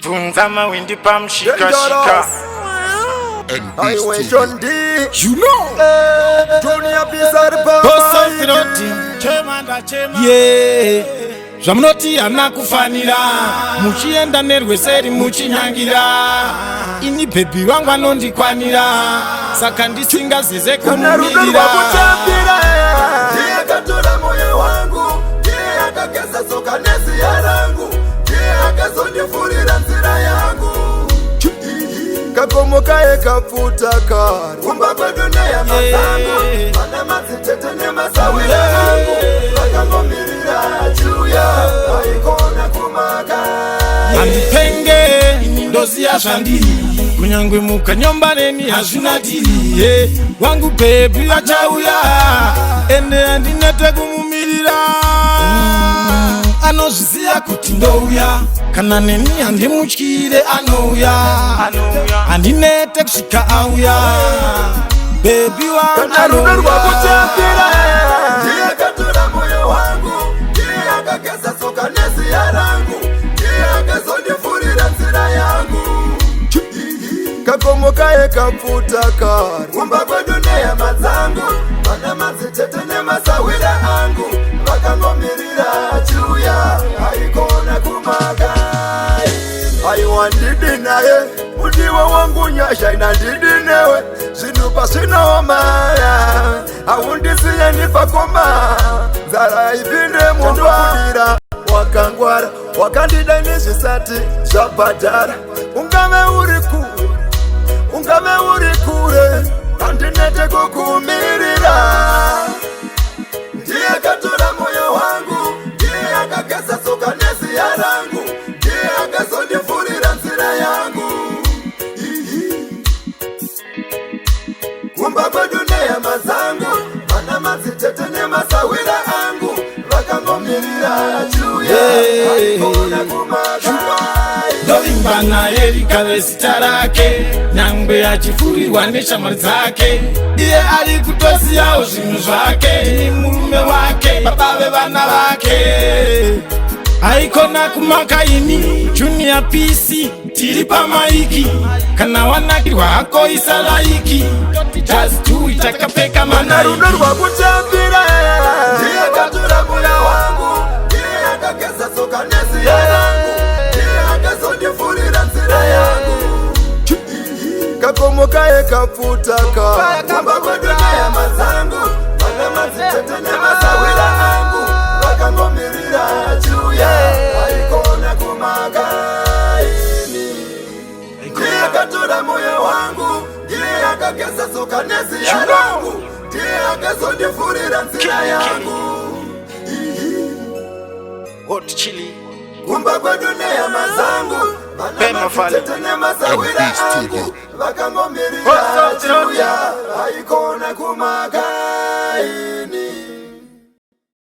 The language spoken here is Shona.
Bvunza mawindi pamushikashika. Highway John D. You know. Junior Bizarre Boss Yeah. Zvamunoti hana kufanira, muchienda nerweseri muchinyangira. Ini baby wangu anondikwanira, saka ndisingazeze Kana rudo kumumirira. rwakutambira. Ndiye akatora moyo wangu, ndiye akageza tsoka neziya rangu, ndiye akazondivhurira nzira yangu. Kakomo kaye kapfuta kare kumba kwedu nehama dzangu, vana madzitete nemasawira angu vakangomirira achiuya, vaikona kumaka. Handipenge, ndoziya zvandiri, kunyange mukanyomba neni hazvina tiri. Yeah. Wangu baby achauya, ende handinete kumumirira. Anozviziya kuti ndouya, kana neni handimutyire, anouya, handinete kusvika auya. Baby wangu Kana rudo anouya. rwakutambira. Ndiye akatora moyo wangu, ndiye akageza tsoka neziya rangu, ndiye akazondivhurira nzira yangu. Kakomo kaye kapfuta kare kumba kwedu nehama dzangu, vana madzitete nemasawira angu vakangomirira achiuya, aikona kumaka. Aiwa, ndidi naye mudiwa wangu, nyasha ina ndidi newe, zvinhu pasvinooma haundisiye ndipakoma, nzara ipinde mundokudira. Wakangwara, wakandida nezvisati zvabhadhara. Ungave uri kure, ungave uri kure, handinete kukumirira. Ndiye akatora moyo wangu, ndiye akageza tsoka neziya rangu, ndiye akazondivhurira nzira yangu. Kumba kwedu nehama dzangu, vana madzitete nemasawira angu vakangomirira achiuya, aikona kumaka. Ndovimba naye rikave zita rake, nyangwe achifurirwa neshamwari dzake, iye ari kutosiyawo zvinhu zvake. Ndini murume wake, baba vevana vake, haikona kumaka. Ini Junior PC, tiri pamaiki. Kana wanakirwa hako isa like, just do it, takapfeka Kana rudo maNike. Rwakutambira. Ndiye akatora moyo wangu, ndiye akageza tsoka neziya rangu, ndiye akazondivhurira nzira yangu. Kakomo kaye kapfuta kare kumba kwedu nehama dzangu, vana madzitete nemasawira angu vakangomirira achiuya, aikona kumaka. Ini ndiye akatora moyo wangu, ndiye akageza tsoka neziya rangu, ndiye akazondivhurira nzira yangu. Hot chili. Kumba kwedu nehama dzangu, vana Pema fale. madzitete nemasawira angu vakangomirira achiuya, aikona kumaka.